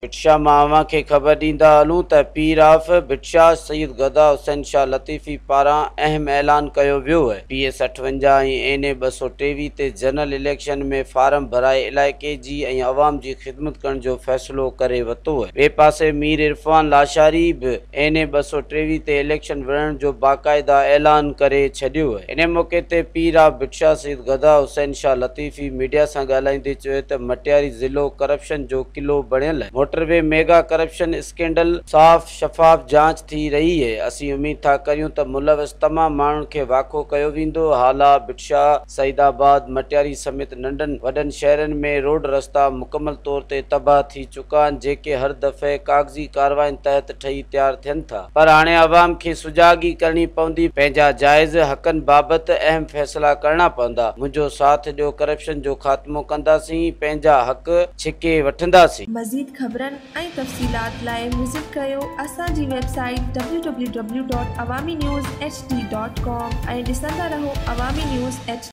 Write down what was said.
ڀٽ شاهه مان اوهان کي خبر ڏيندا هلون ته پير آف ڀٽ شاهه سيد غدا حسين شاهه لطيفي پاران اهم اعلان ڪيو ويو آهي. پي ايس 58 ۽ اين اي 223 تي جنرل اليڪشن ۾ فارم ڀرائي علائقي جي ۽ عوام جي خدمت ڪرڻ جو فيصلو ڪري ورتو آهي. ٻئي پاسي مير عرفان لاشاري به اين اي 223 تي اليڪشن وڙهڻ جو باقاعده اعلان ڪري ڇڏيو آهي. انهي موقعي تي پير آف ڀٽ شاهه سيد غدا حسين شاهه لطيفي ميڊيا سان ڳالهائيندي چيو ته مٽياري ضلعو ڪرپشن جو قلعو بڻيل آهي. Motorway mega corruption scandal صاف شفاف جاچ ٿي رهي آهي. اسين اميد ٿا ڪريون ته ملوث تمام ماڻهن کي واکو ڪيو ويندو. هالا، ڀٽ شاهه، سعيد آباد، مٽياري سميت ننڍن وڏن شهرن ۾ روڊ رستا مڪمل طور تي تباهه ٿي چڪا آهن، جيڪي هر دفعي ڪاغذي ڪارروائين تحت ٺهي تيار ٿين ٿا. پر هاڻي عوام کي سجاڳي ڪرڻي پوندي، پنهنجا جائز حقن بابت اهم فيصلا ڪرڻا پوندا. منهنجو ساٿ ڏيو، ڪرپشن جو خاتمو ڪنداسين، پنهنجا حق ڇڪي وٺنداسين. مزيد خبرن ۽ تفصيلات لاء وزٽ ڪريو اسان جي website www.awaminews hd.com ۽ ڏسندا رهو عوامي نيوز ايڇ.